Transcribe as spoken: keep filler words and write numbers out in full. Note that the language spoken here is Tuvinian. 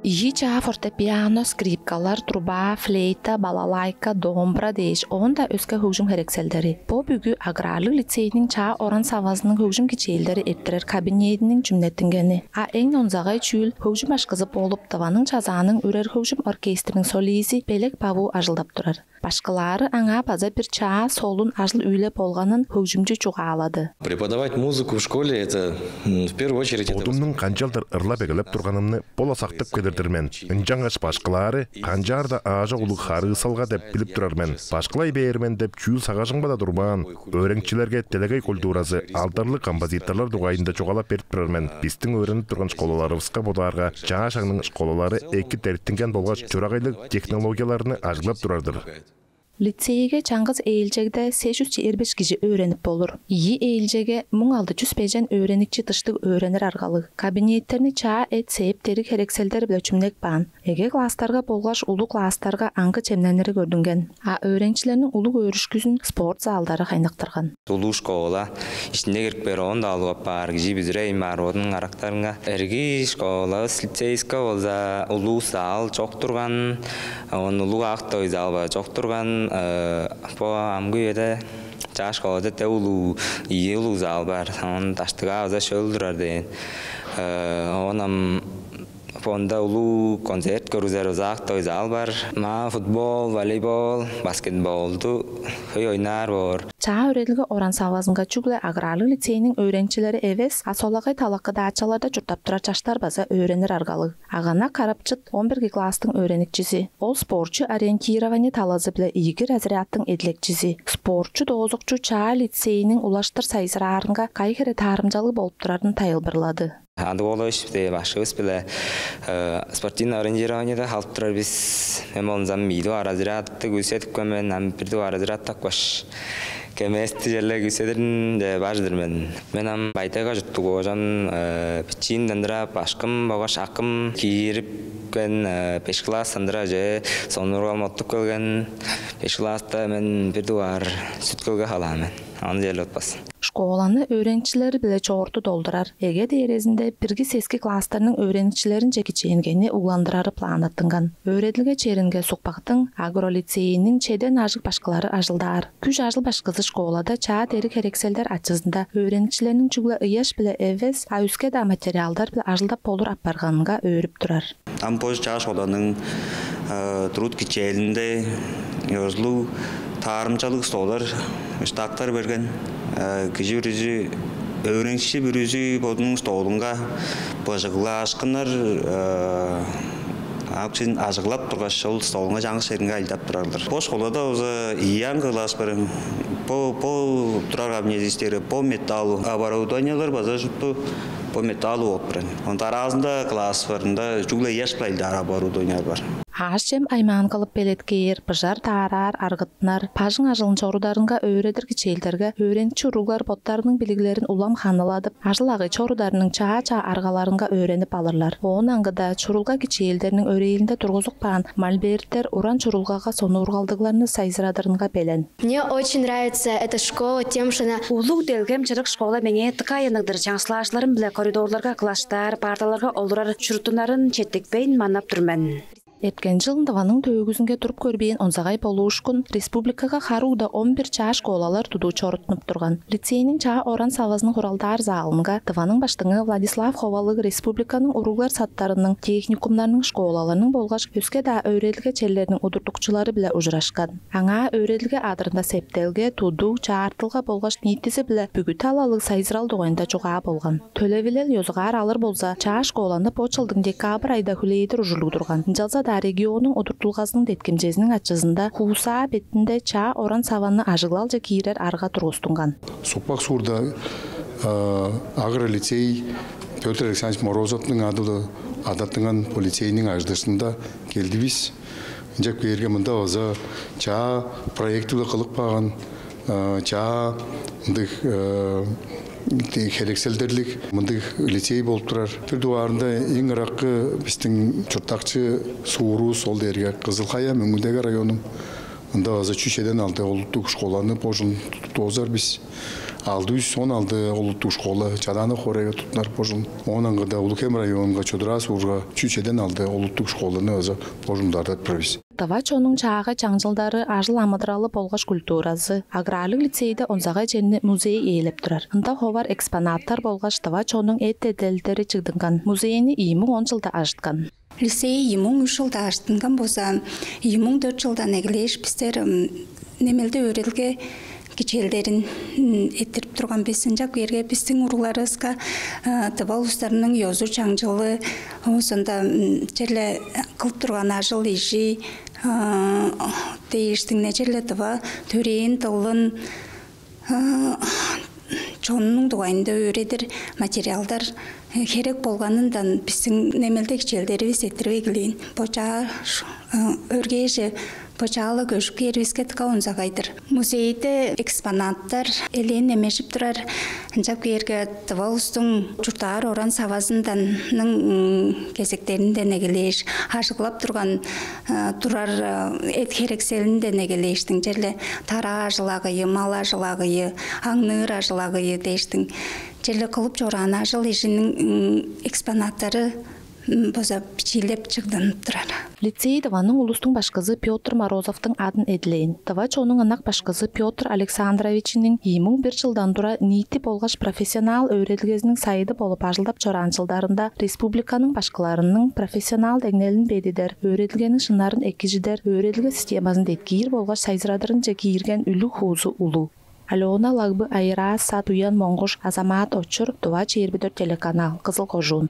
Ийи чаа фортепиано, скрипкалар, труба, флейта, балалайка, домбра дээш, оон-даа өске хөгжүм херекселдери. Бо бүгү аграрлыг лицейниң чаа оран-савазының хөгжүм кичээлдери эрттирер кабинединиң чүмнеттингени. А эң онзагай чүүл хөгжүм башкызы болуп, Тываның Чазааның үрер хөгжүм оркестриниң солизи Белек Баву ажылдап турар. Башкылаары аңаа база бир чаа солун ажыл-үүле болганын хөгжүмчү чугаалады. Преподавать музыку в школе — это, м, в первую очередь, это... Бодумнуң канчалдыр ырлап эгелеп турганымны бо-ла сактып келир-дир мен. Ынчангаш башкылаары канчаар-даа аажок улуг харыысалга деп билип турар мен. Башкылай бээр мен деп чүүл сагыжымга-даа турбаан, өөреникчилерге делегей культуразы, алдарлыг композиторлар дугайында чугаалап берип турар мен. Бистиң өөренип турган школаларывыска бодаарга, чаа шагның школалары эки дериктинген болгаш чурагайлыг технологияларны ажыглап турар-дыр. Лицейге чаңгыс ээлчегде сес чүс чээрби беш кижи өөренип болур. Ийи ээлчегге муң алды чүс бежен өөреникчи дыштыг өөренир аргалыг. Кабинеттерни чаа эт-септиг херекселдер-биле чүмнеп каан. Эге класстарга болгаш улуг класстарга аңгы чемненири көрдүнген. А өөреникчилерниң улуг өөрүшкүзүн спорт залдары хайныктырган. Улуг школа, иштинде кирип бээр, оон-даа улуг апаар, кижи бүзүревейн баар бодунуң карактарынга. Эрги школавыс лицейская болза, улуг зал чок турган, оон улуг актовый зал база чок турган. Э, бо амгы үеде чаа школада дөө улуг, ийи улуг зал бар. Оон даштыгаа база шөл турар дээн. Э, оон ам фонда улуг концерт көргүзер узаак той зал бар. Маа футбол, волейбол, баскетболду хөй ойнаар боор. Чаа өөредилге оран-савазынга чүгле аграрлыг лицейниң өөреникчилери эвес, а солагай талакы даачаларда чурттап турар чаштар база өөренир аргалыг. Агана Карапчыт, он бирги класстың өөреникчизи. Ол спортчу ориентирование талазы-биле ийиги разрядтың эдилекчизи. Спортчу доозукчу чаа лицейниң улаштыр сайзыраарынга кайы хире таарымчалыг болуп турарын тайылбырлады. Андыг болуш бисте башкывыс-биле, э, спортивный ориентированиеде халып турар бис. Мен болза ам ийи дугаар разрядты күүседипкен мен, ам бир дугаар разрядты апкаш, кемести черле күүседирин деп бажыдыр мен. Мен ам Бай-Тайга чурттуг оожам, э, бичиимден тура башкым болгаш акым киирипкен, э, беш класстан тура же сонуургал моттуп келген. Беш класста мен бир дугаар Сүт-Хөлге халаан мен. Аны черле утпас. Школаны өөреникчилери-биле чоорту долдурар. Эге дээрезинде бирги-сески класстарның өөреникчилеринче кичээнгени угландырары планнаттынган. Өөредилге черинге Сукпактың агролицейиниң чеден ажыг башкылары ажылдаар. Күш-ажыл башкызы школада чаа дериг-херекселдер ачызында өөреникчилерниң чүгле ыяш-биле эвес, а өске-даа материалдар-биле ажылдап болур апарганынга өөрүп турар. Ам бо чаа школаның, э, труд кичээлинде ёзулуг таарымчалыг столдар, ыштактар берген. Э, кижи бүрүзү, өөреникчи бүрүзү бодунуң столунга быжыглаашкыннар, э, ам кижин ажыглап тургаш, ол столунга чаңгыс черинге ажылдап турарлар. Бо школада болза ийи аңгы класс бар. Бо, бо турар кабинетивистери, бо металл оборудованиялар база шупту бо металл болуп турар. Оон дараазында класс барында чүгле ыяш-биле ажылдаар оборудование бар. Аъш-чем аймаан кылып белеткээр, быжар-даараар аргыттынар, бажың ажылын чорударынга өөредир кичээлдерге өөреникчи уруглар боттарының билиглерин улам ханыладып, ажыл-агый чорударының чаа-чаа аргаларынга өөренип алырлар. Оон аңгыда чурулга кичээлдериниң өрээлинде тургузуп каан мольберттер уран чурулгага сонуургалдыгларны сайзырадырынга белен. Мне очень нравится эта школа тем, что она... Улуг делгем чырык школа меңээ дыка аянныг-дыр. Чаңгыс класчыларым-биле коридорларга, класчтаар парталарга олурар чуруттунарын четтикпейн манап тур мен. Эрткен чылын Тываның төөгүзүнге туруп көрбээн онзагай болуушкун республикага хары угда он бир чаа школалар тудуу чоруттунуп турган. Лицейниң чаа оран-савазының хуралдаар залынга Тываның Баштыңы Владислав Ховалыг республиканың уруглар садтарының, техникумнарның, школаларның болгаш өске-даа өөредилге черлериниң удуртукчулары-биле ужурашкан. Аңаа өөредилге адырында септелге, тудуг, чаартылга болгаш ниитизи-биле бүгү талалыг сайзырал дугайында чугаа болган. Төлевилел ёзугаар алыр болза, чаа школаны бо чылдың декабрь айда хүлээдир ужурлуг турган. Ынчалза-даа регионнуң удуртулгазының деткимчезиниң ачызында хуусаа бетинде чаа оран-саваны ажыглалче киирер арга тургустунган. Сукпак суурда, а, агролицей Пётр Александрович Морозовтуң адылы адаттынган полицейниң ажыдыышкынында келдивис. Ынчап кээрге, мында база чаа проекти-биле кылып каан, а, чаа мындыг, э, херекселдерлиг мындыг лицей болуп турар. Бир дугаарында эң ыраккы бистиң чурттакчы суурувус ол дээрге Кызыл-Хая, Мөңгүн-Тайга районунуң Ында база чүс чеден алды олуттуг школаны бо чыл тудуп доозар бис. Алды чүс он алды олуттуг школа Чадаана хоорайга туттунар бо чыл. Оон аңгыда Улуг-Хем районунга, Чодураа суурга чүс чеден алды олуттуг школаны база бо чыл даарап турар бис. Тыва чоннуң чаагай чаңчылдары, ажыл-амыдыралы болгаш культуразы. Аграрлыг лицейде онзагай черни музей ээлеп турар. Ында ховар экспонаттар болгаш тыва чоннуң эт-эделдери чыгдынган. Музейни ийи муң он чылда ажыткан. Лицей ийи муң үш чылда ажыттынган болза, ийи муң дөрт чылдан эгелээш бистер немелде өөредилге кичээлдерин эттирип турган бис. Ынчап кээрге бистиң уругларывыска тыва улустарның ёзу-чаңчылы, оозунда черле кылып турган ажыл-ижи дээштиң, не черле тыва төрээн дылын, чонунуң дугайында өөредир материалдар херек болганындан бистиң немелде кичээлдеривис эттирип эгелээн. Бо чаа өргээже бо чаала көжүп кээривиске дыка онзагай-дыр. Музейде экспонаттар элээн немежип турар. Ынчап кээрге тыва улустуң чурттаар оран-савазындан кезектеринден эгелээш, ажыглап турган турар эт-херекселинден эгелээштиң, черле тараа ажыл-агыйы, мал ажыл-агыйы, аңныыр ажыл-агыйы дээштиң, черле кылып чораан ажыл-ижиниң экспонаттары база бичиилеп чыгдынып турар. Лицей Тываның улустуң башкызы Пётр Морозовтуң адын эдилээн. Тыва чоннуң ынак башкызы Пётр Александровичиниң ийи муң бир чылдан тура ниити болгаш профессионал өөредилгезиниң сайыды болуп ажылдап чораан чылдарында республиканың башкыларының профессионал деңнелин бедидер, өөредилгениң шынарын экижидер, өөредилге системазын деткиир болгаш сайзырадырынче киирген үлүг-хуузу улуг. Алена Лагбы, Айыраа Сат, Уян Монгуш, Азамат Очур, Тыва чээрби дөрт телеканал, Кызыл кожуун.